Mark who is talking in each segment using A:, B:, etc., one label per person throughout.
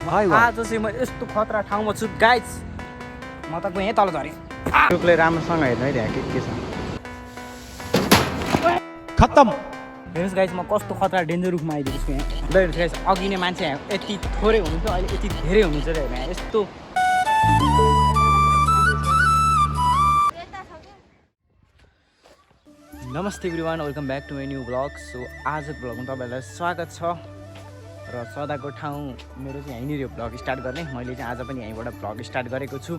A: आज चाहिँ म यस्तो खतरा ठाउँमा छु गाइज। म त गएँ तल झरेँ।
B: रुखले राम्रोसँग हेर्नु है त्यहाँ के छ
A: खत्तम। हेर्नुहोस् गाइज म कस्तो खतरा डेन्जर रुखमा आइदिएको छु यहाँ। ल हेर्नुहोस् गाइज अघि नै मान्छे यति थोरै हुनुहुन्थ्यो अहिले यति धेरै हुनुहुन्छ र यहाँ यस्तो। नमस्ते everyone, welcome back to my new vlog. So आजको ब्लगमा तपाईँहरूलाई स्वागत छ र सदाको ठाउँ मेरो चाहिँ यहीँनिर ब्लग स्टार्ट गर्ने। मैले चाहिँ आज पनि यहीँबाट ब्लग स्टार्ट गरेको छु।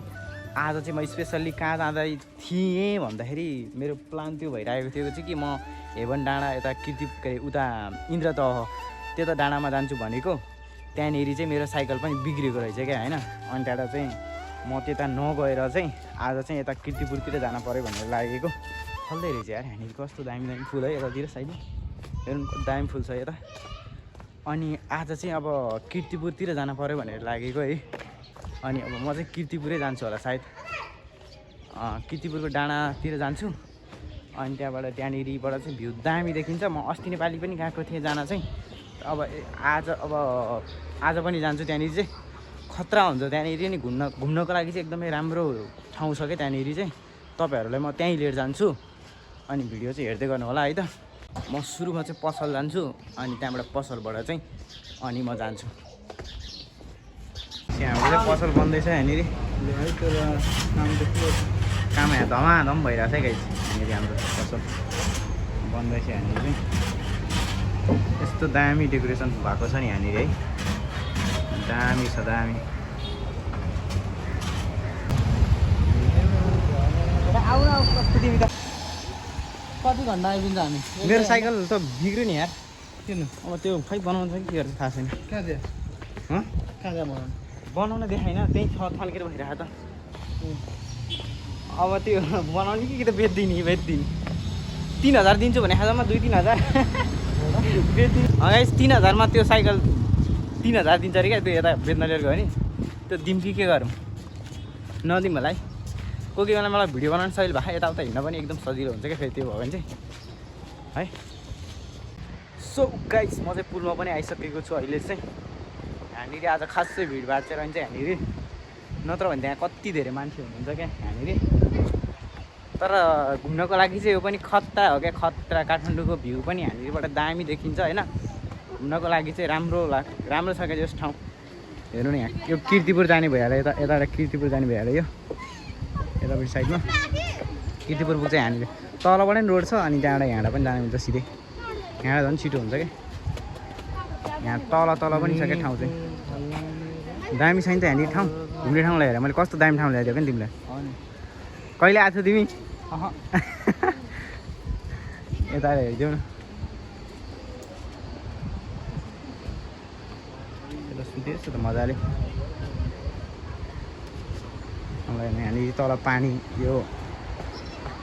A: आज चाहिँ म स्पेसल्ली कहाँ जाँदै थिएँ भन्दाखेरि मेरो प्लान त्यो भइरहेको थियो चाहिँ कि म हेभन डाँडा यता के उता इन्द्रतह त्यता डाँडामा जान्छु भनेको। त्यहाँनिर चाहिँ मेरो साइकल पनि बिग्रेको रहेछ क्या होइन। अनि त्यहाँबाट चाहिँ म त्यता नगएर चाहिँ आज चाहिँ यता किर्तिपुरतिर जान पऱ्यो भनेर लागेको। फल्दै रहेछ यार यहाँनिर कस्तो दामी दामी फुल है यतातिर साइडमा हेर्नु दामी फुल छ यता। अनि आज चाहिँ अब किर्तिपुरतिर जान पऱ्यो भनेर लागेको है। अनि अब म चाहिँ किर्तिपुरै जान्छु होला सायद, किर्तिपुरको डाँडातिर जान्छु। अनि त्यहाँबाट त्यहाँनिरबाट चाहिँ भ्यू दामी देखिन्छ। म अस्ति नेपाली पनि गएको थिएँ जान चाहिँ। अब आज पनि जान्छु। त्यहाँनिर चाहिँ खतरा हुन्छ त्यहाँनिर नि घुम्नको लागि चाहिँ एकदमै राम्रो ठाउँ छ क्या त्यहाँनिर चाहिँ। तपाईँहरूलाई म त्यहीँ लिएर जान्छु अनि भिडियो चाहिँ हेर्दै गर्नु होला है त। म सुरुमा चाहिँ पसल जान्छु अनि त्यहाँबाट पसलबाट चाहिँ अनि म जान्छु। हाम्रो चाहिँ पसल बन्दैछ यहाँनिर काम यहाँ धमाधम भइरहेछ है गाइस। यहाँनिर हाम्रो पसल बन्दैछ यहाँनिर चाहिँ। यस्तो दामी डेकोरेसन भएको छ नि यहाँनिर है, दामी छ दामी। कति घन्टा आइपुग्छ हामी?
B: मेरो साइकल त बिग्रियो नि यार।
A: किन?
B: अब त्यो खै बनाउँछ कि के गर्छ थाहा छैन।
A: कहाँ थियो? कहाँ जा
B: बनाउन देखाइन त्यहीँ थन्केर भइरहेको त। अब त्यो बनाउने कि त बेच्दिने 3000 दिन्छु भने खाजामा 2-3000 बेच्दिने। गाइस 3000मा त्यो साइकल 3000 दिन्छ अरे क्या। त्यो यता बेच्न लिएर गयो नि त्यो दिउँ कि के गरौँ नदिउँ होला है। कोही बेला मलाई भिडियो बनाउनु सजिलो भयो, यताउता हिँड्न पनि एकदम सजिलो हुन्छ क्या फेरि त्यो भयो भने चाहिँ है। सो गाइस म चाहिँ पुलमा पनि आइसकेको छु अहिले चाहिँ। यहाँनिर आज खासै भिडभाड चाहिँ रहन्छ यहाँनिर, नत्र भने त्यहाँ कति धेरै मान्छे हुनुहुन्छ क्या यहाँनिर। तर घुम्नको लागि चाहिँ यो पनि खतरा हो क्या, खतरा। काठमाडौँको भ्यू पनि यहाँनिरबाट दामी देखिन्छ होइन। घुम्नको लागि चाहिँ राम्रो छ क्या यस ठाउँ। हेर्नु नि यहाँ यो किर्तिपुर जाने भइहाल्यो, यताबाट किर्तिपुर जाने भइहाल्यो। यो यतापट्टि साइडमा किर्तिपुर पुग्छ यहाँनिर। तलबाट नि रोड छ अनि त्यहाँबाट यहाँबाट पनि जानु हुन्छ सिधै। यहाँबाट झन् छिटो हुन्छ क्या। यहाँ तल पनि छ क्या ठाउँ चाहिँ दामी छ नि त यहाँनिर ठाउँ। घुम्ने ठाउँलाई हेर मैले कस्तो दामी ठाउँ ल्याइदिएको नि तिमीलाई। कहिले आएको थियौ तिमी? यता हेरिदेऊ न। यता सुतेछ त मजाले। यहाँनिर तल पानी यो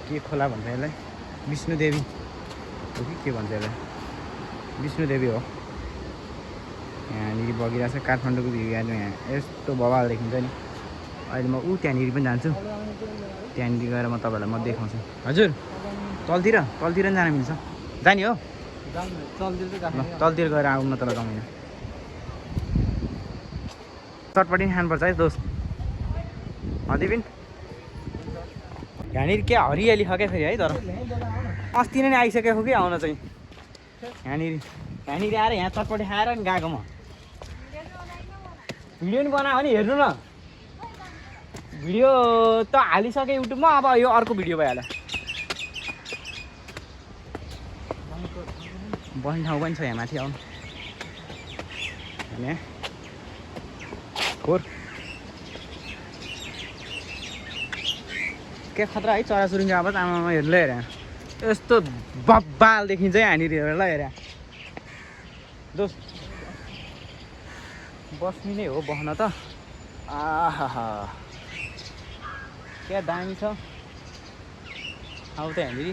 B: के खोला भन्छ यसलाई? विष्णुदेवी हो कि के भन्छ यसलाई? विष्णुदेवी हो। यहाँनिर बगिरहेको छ काठमाडौँको भ्यू। यहाँ यस्तो बवाल देखिन्छ नि। अहिले म त्यहाँनिर पनि जान्छु। त्यहाँनिर गएर म तपाईँहरूलाई म देखाउँछु। हजुर तलतिर पनि जान मिल्छ। जाने हो तलतिर गएर आउनु न तल जमिन। चटपटी नि खानुपर्छ है दोस्त। दिपिन यहाँनिर के हरियाली छ क्या फेरि है। तर अस्ति नै आइसकेको कि आउन चाहिँ यहाँनिर आएर यहाँ चटपटी खाएर नि गएको। म भिडियो नि बनायो भने हेर्नु न। भिडियो त हालिसकेँ युट्युबमा, अब यो अर्को भिडियो भइहाल्यो। बस्ने ठाउँ पनि छ यहाँ माथि आउनु। यहाँ के खतरा है चराचुरुङ्गी आवाज। आमामा हेर्नु ल हेर यस्तो बब्बाल देखिन्छ यहाँनिर। हेर ल हेर दोस्त बस्ने नै हो बस्न त। आहा क्या दामी छ ठाउँ त यहाँनिर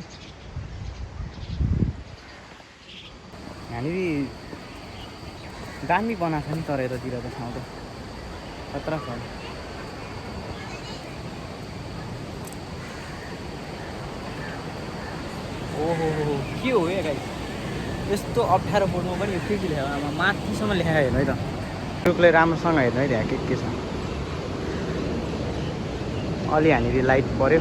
B: दामी बनाएको छ नि। तर यतातिर त ठाउँ त खतरा छ। ओहो के हो या गाइस? यस्तो अप्ठ्यारो बोर्डमा पनि यो के लेखायो? माथिसम्म लेखायो हेर्नु है त। रुखले राम्रोसँग हेर्नु है त्यहाँ के छ अलि यहाँनिर लाइट पऱ्यो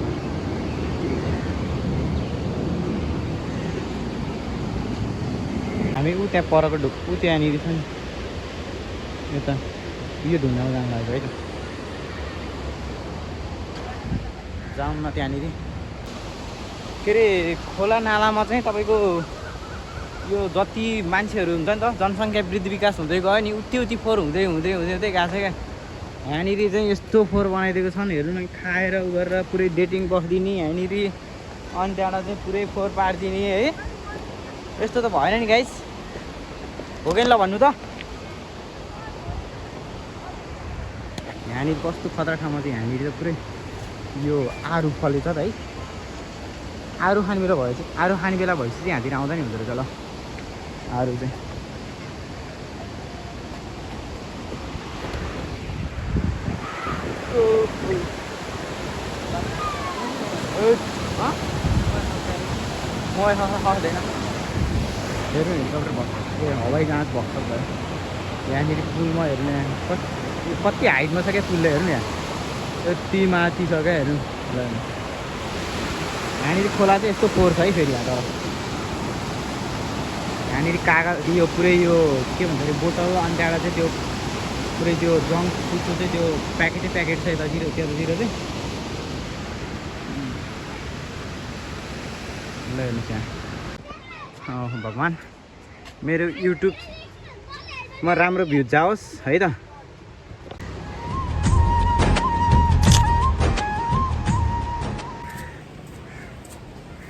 B: हामी ऊ त्यहाँ परको ढुक ऊ त्यहाँनिर छ नि यता यो ढुङ्गामा जानु लाग्यो है त जाउँ न त्यहाँनिर के अरे खोला नालामा चाहिँ तपाईँको यो जति मान्छेहरू हुन्छ नि त जनसङ्ख्या वृद्धि विकास हुँदै गयो नि उति उति फोहोर हुँदै हुँदै हुँदै हुँदै गएको छ क्या यहाँनिर चाहिँ यस्तो फोहोर बनाइदिएको छ नि हेर्नु न खाएर उ गरेर पुरै डेटिङ बस्दिने यहाँनिर अनि त्यहाँबाट चाहिँ पुरै फोहोर पारिदिने है यस्तो त भएन नि गाइस हो कि ल भन्नु त यहाँनिर कस्तो खतरा ठाउँमा चाहिँ यहाँनिर त पुरै यो आरु फलेछ त है आरु खाने बेला भएपछि आरु खाने बेला भएपछि चाहिँ यहाँतिर आउँदा नि हुँदो रहेछ ल आरु चाहिँ हुँदैन हेर्नु नि तपाईँ भर्खर हवाई जहाज भर्खर भयो यहाँनिर पुलमा हेर्नु यहाँ कति हाइटमा छ क्या पुलले हेर्नु यहाँ यति माथि छ क्या हेर्नु ल यहाँनिर खोला चाहिँ यस्तो फोहोर छ है फेरि यहाँ त यहाँनिर कागज यो पुरै यो के भन्छ अरे बोतल अनि त्यहाँबाट चाहिँ त्यो पुरै त्यो जङ्क फुडको चाहिँ त्यो प्याकेटै प्याकेट छ यतातिर त्यतातिर चाहिँ ल हेर्नुहोस् यहाँ भगवान् मेरो युट्युबमा राम्रो भ्यू जाओस् है त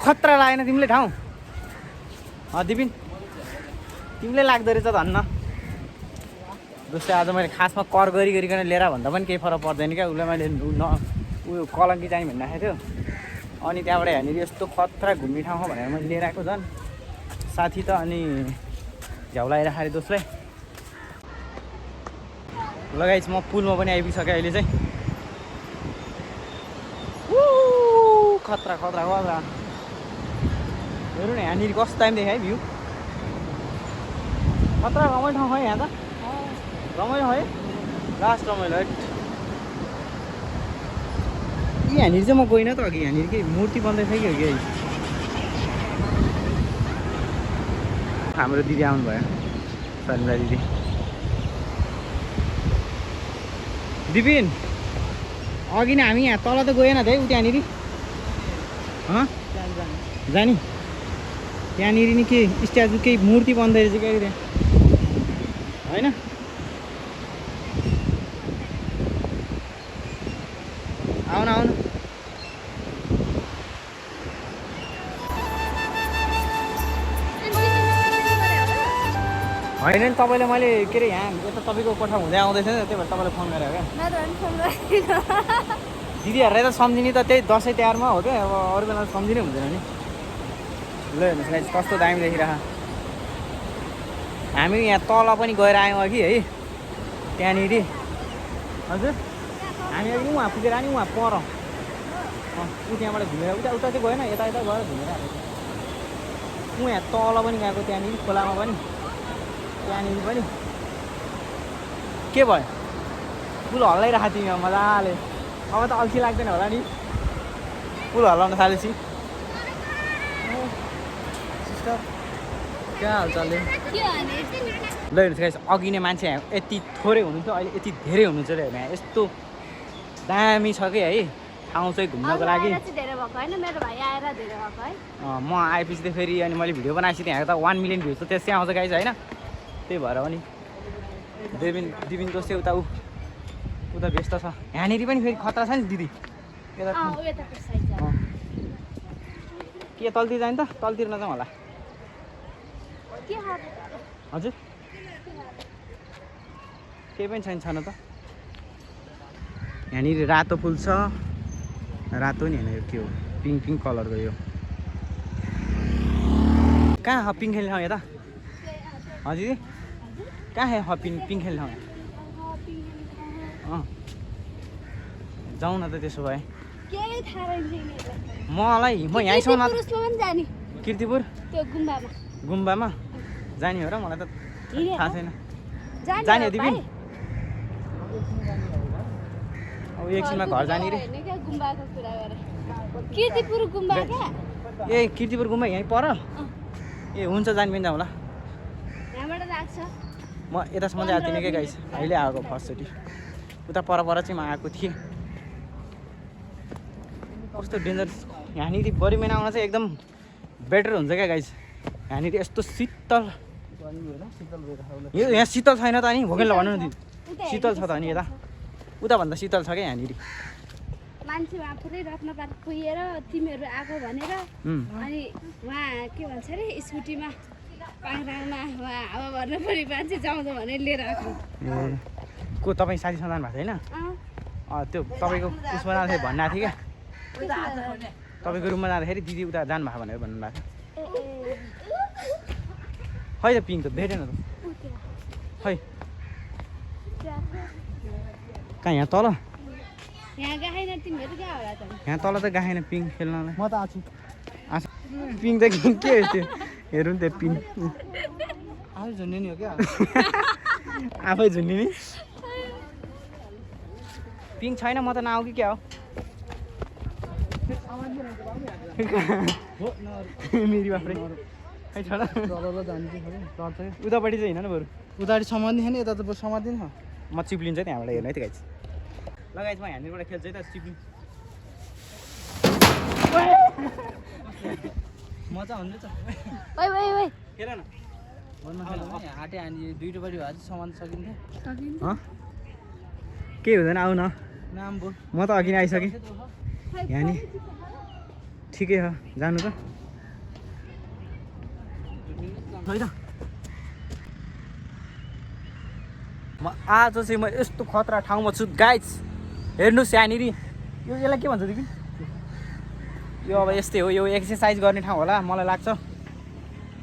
B: खतरा लागेन तिमीले ठाउँ दिपिन तिमीले लाग्दो रहेछ धन्न जस्तै आज मैले खासमा कर गरिकन लिएर भन्दा पनि केही फरक पर्दैन क्या उसलाई मैले उयो कलङ्की चाहिँ भन्नु राखेको थियो अनि त्यहाँबाट यहाँनिर यस्तो खतरा घुम्ने ठाउँ हो भनेर मैले लिएर आएको झन् साथी त अनि झ्याउलाएर खाएँ दोस्रोलाई लगाइस् म पुलमा पनि आइपुगिसकेँ अहिले चाहिँ खतरा खतरा खतरा हेर्नु न यहाँनिर कस्तो टाइम देखाएँ भ्यू खतरा रमाइलो ठाउँ है यहाँ त रमाइलो है लास्ट रमाइलो है यहाँनिर चाहिँ म गइनँ त अघि यहाँनिर के मूर्ति बन्दैछ कि हो कि हाम्रो दिदी आउनुभयो शर्मिला दिदी दिपिन अघि नै हामी यहाँ तल त गएन त है उ त्यहाँनिर जाने त्यहाँनिर नि के स्ट्याचु केही मूर्ति बन्दै रहेछ क्या त्यहाँ होइन आउन आउनु होइन नि तपाईँले मैले के अरे यहाँ यता तपाईँको कोठा हुँदै आउँदैछ नि त्यही भएर तपाईँलाई फोन गरेँ क्या दिदीहरूलाई त सम्झिने त त्यही दसैँ तिहारमा हो क्या अब अरू बेला सम्झिनै हुँदैन नि ल हेर्नुहोस् कस्तो दामी देखिरह हामी यहाँ तल पनि गएर आयौँ अघि है त्यहाँनिर हजुर हामी अघि उहाँ पुगेर नि उहाँ पर ऊ त्यहाँबाट घुमेर उता उता चाहिँ गएन यता यता गएर घुमेर आएको ऊ यहाँ तल पनि गएको त्यहाँनिर खोलामा पनि त्यहाँनिर पनि के भयो पुल हल्लाइरहेको थियौँ यहाँ मजाले अब त अल्छी लाग्दैन होला नि पुल हल्लाउन थालेपछि सिस्टर क्या हालचाल ल हेर्नुहोस् गाइस अघि नै मान्छे यहाँ यति थोरै हुनुहुन्छ अहिले यति धेरै हुनुहुन्छ अरे यहाँ यस्तो दामी छ कि है ठाउँ चाहिँ घुम्नको लागि म आएपछि त फेरि अनि मैले भिडियो बनाएपछि त्यहाँ त 1 मिलियन भ्युज त त्यसै आउँछ गाइस होइन त्यही भएर पनि दिबिन जस्तै उता उता व्यस्त छ यहाँनिर पनि फेरि खतरा छ नि दिदी के तलतिर जाने त तलतिर नजाउँ होला हजुर केही पनि छैन छन त यहाँनिर रातो फुल छ रातो नि होइन यो के हो पिङ्क पिङ्क कलरको यो कहाँ हो पिङ्क खेल्ने ठाउँ यता हजुर कहाँ है पिङ्क खेल्ने ठाउँ जाउँ न त त्यसो भए म यहीँसम्म किर्तिपुर गुम्बामा जाने हो र मलाई त थाहा छैन जाने दिदी अब एकछिनमा घर जाने रे
C: कीर्तिपुर गुम्बा क्या
B: ए कीर्तिपुर गुम्बा यहीँ पर ए हुन्छ जाने पनि होला
C: यहाँबाट लाग्छ
B: म यतासम्म चाहिँ आएको थिइनँ क्या गाइस अहिले आएको फर्स्टचोटि उता पर चाहिँ म आएको थिएँ कस्तो डेन्जर यहाँनिर बढी महिना आउन चाहिँ एकदम बेटर हुन्छ क्या गाइस यहाँनिर यस्तो शीतल यो यहाँ शीतल छैन त नि भोकेल भन्नु न शीतल छ त अनि यता उताभन्दा शीतल छ क्या यहाँनिर
C: मान्छे उहाँ पुरै रत्न पार्क पुगेर तिमीहरू आएको भनेर अनि उहाँ के भन्छ अरे स्कुटीमा पाङराङमा उहाँ हावा भर्न पऱ्यो मान्छे जाउँदो भनेर लिएर आएको
B: ए को तपाईँ साथीसँग जानु भएको छैन त्यो तपाईँको उसमा जाँदाखेरि भन्नु थियो क्या तपाईँको रुममा जाँदाखेरि दिदी उता जानुभएको भनेर भन्नुभएको थियो खै त पिङ त भेटेन त खै कहाँ यहाँ तल
C: यहाँ गाएन तिमीहरू क्या होला त
B: यहाँ तल त गएन पिङ खेल्नलाई म त आछु पिङ त के हो त्यो हेरौँ न त्यो पिङ आफै झुन्डिने हो क्या आफै झुन्डिने पिङ छैन म त नआउ कि क्या हो मेरी बाफ्रे खै छ उतापट्टि चाहिँ हिँड न बरु
D: उतापट्टि समात्ने नि यता त समात्दिन
B: म चिप्लिन्छ त्यहाँबाट हेर्नु है त गाइस ल गाइस म यहाँनिरबाट खेल्छु है त चिप्लिन
D: मजा हुन्छ
C: ओइ ओइ ओइ
B: खेल न
D: हाटे हानी दुईटो पट्टि भए चाहिँ समात्न सकिन्थ्यो
B: के हुँदैन आऊ न
D: नाम बोल
B: म त अघि नै आइसकेँ यहाँ नि ठिकै हो जानु त खै त म आज चाहिँ म यस्तो खतरा ठाउँमा छु गाइस हेर्नुहोस् यहाँनिर यो यसलाई के भन्छ दिदी यो अब यस्तै हो यो एक्सर्साइज गर्ने ठाउँ होला मलाई लाग्छ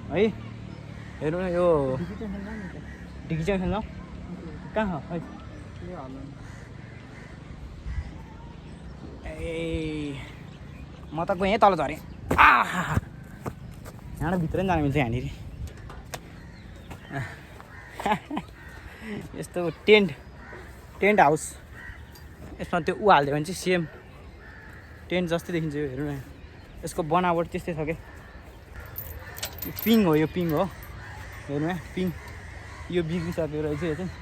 B: है हेर्नु न यो ढिकी चाहिँ खेल्नु कहाँ हो ए म त गएँ तल झरेँ यहाँबाट भित्र पनि जानु मिल्छ यहाँनिर यस्तो टेन्ट हाउस यसमा त्यो ऊ हालिदियो भने चाहिँ सेम टेन्ट जस्तै देखिन्छ यो हेर्नु न यसको बनावट त्यस्तै छ क्या पिङ हो यो पिङ हो हेर्नु न पिङ यो बिग्रिसक्यो रहेछ यो चाहिँ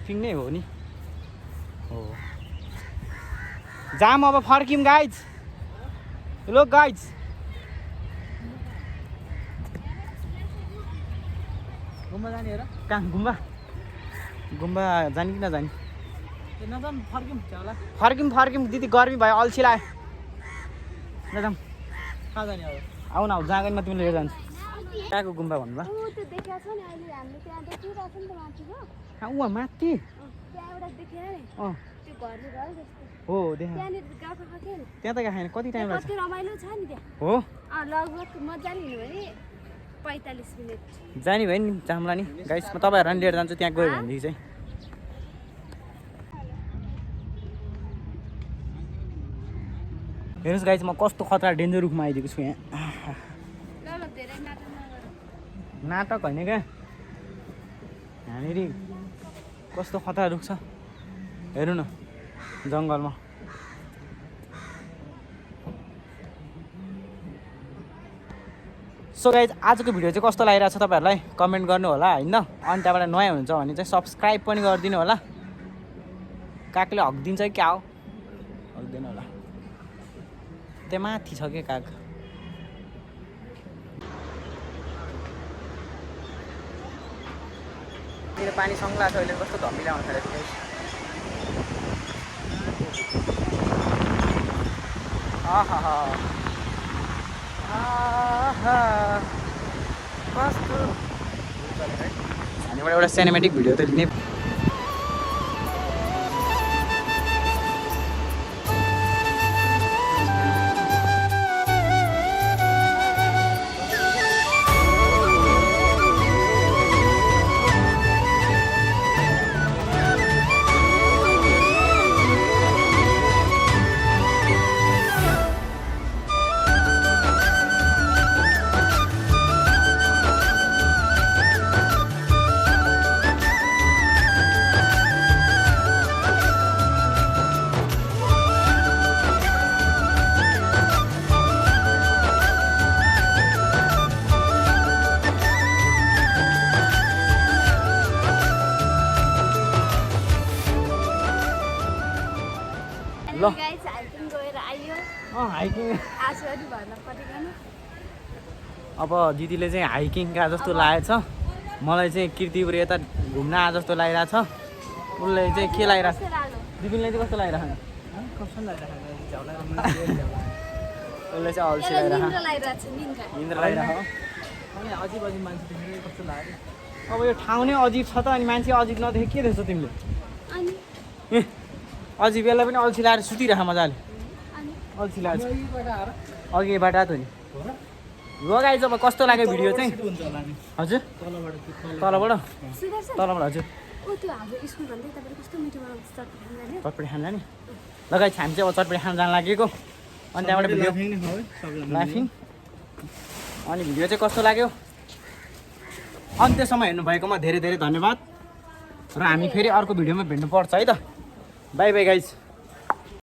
B: पिङ नै हो नि हो जाम अब फर्किम गाइज लो गाइज
D: गुम्बा जाने हेर
B: कहाँ गुम्बा जाने कि नजाने
D: नजाउँ फर्क्यौँ होला
B: फर्किम दिदी गर्मी भयो अल्छी लाग्यो नजाउँ
D: कहाँ जाने अब
B: आऊ न आऊ जहाँ गयो म तिमीले लिएर जान्छु कहाँको गुम्बा भन्नुभयो
C: त्यो देखाएको छ नि अहिले हामीले त्यहाँ देखिरहेको छ नि त मान्छेको
B: कहाँ उहाँ माथि
C: त्यहाँ एउटा देखेर नि
B: अँ
C: त्यो घरले घर जस्तो
B: हो देखा
C: त्यहाँनिर गएको खायो नि
B: त्यहाँ त गएको छैन कति टाइम लाग्छ
C: कति रमाइलो छ नि त्यहाँ
B: हो
C: लगभग मजाले हिँड्यो भने 45 मिनट
B: जाने भयो नि जाम्ला नि गाइस म तपाईँहरूलाई लिएर जान्छु त्यहाँ गयो भनेदेखि चाहिँ हेर्नुहोस् गाइस म कस्तो खतरा डेन्जर रुखमा आइदिएको छु यहाँ
C: ल धेरै नाटक नगर
B: नाटक होइन क्या यहाँनिर कस्तो खतरा रुख छ हेर्नु न जङ्गलमा सो गाइज आजको भिडियो चाहिँ कस्तो लागिरहेको छ तपाईँहरूलाई कमेन्ट गर्नु होला होइन अनि त्यहाँबाट नयाँ हुनुहुन्छ भने चाहिँ सब्सक्राइब पनि गरिदिनु होला कागले हगिदिन्छ कि क्या हो हग्दैन होला त्यहाँ माथि छ क्या काग मेरो पानी सङ्ग्ला छ अहिले कस्तो धमिला आउँछ कस्तो हामीबाट एउटा सिनेमेटिक भिडियो त लिने ल
C: गाइस हाइकिङ गएर आइयो
B: हाइकिङ
C: आज अलि भर्न परिकन
B: अब दिदीले चाहिँ हाइकिङ गए जस्तो लागेको छ मलाई चाहिँ किर्तिपुर यता घुम्न आए जस्तो लागिरहेको छ उसले चाहिँ के लागिरहेको छ दिदीले चाहिँ कस्तो लागिरहेको
D: कस्तो लागिरहेको
B: उसले चाहिँ अल्छी लागिरहेको
C: निन्द्रा लागिरहेको छ निन्द्रा
B: निन्द्रा लागिरहेको
D: अनि अजिब अजिब मान्छे देखेर कस्तो लाग्यो
B: अब यो ठाउँ नै अजिब छ त अनि मान्छे अजिब नदेखे के देख्छौ तिमीले
C: अनि
B: ए अजिब बेला पनि अल्छी लाएर सुतिरह मजाले
C: अनि
B: अल्छी लाग्छ अघिबाट आएको नि लगाइज अब कस्तो लाग्यो भिडियो चाहिँ
D: हुन्छ होला नि
B: हजुर
D: तलबाट
B: तलबाट
C: सुदर्शन
B: तलबाट हजुर
C: ओ त्यो हाम्रो स्कुल भन्दै तपाईले कस्तो मिठो बनाउँछ चटपटी खाना
B: चटपटी खान जाने लगाइ हामी चाहिँ अब चटपटी खान जान लागेको अनि त्यहाँबाट भिडियो लाफिङ अनि भिडियो चाहिँ कस्तो लाग्यो अन्त्यसम्म हेर्नुभएकोमा धेरै धेरै धन्यवाद र हामी फेरि अर्को भिडियोमा भेट्नुपर्छ है त बाई बाई गाइज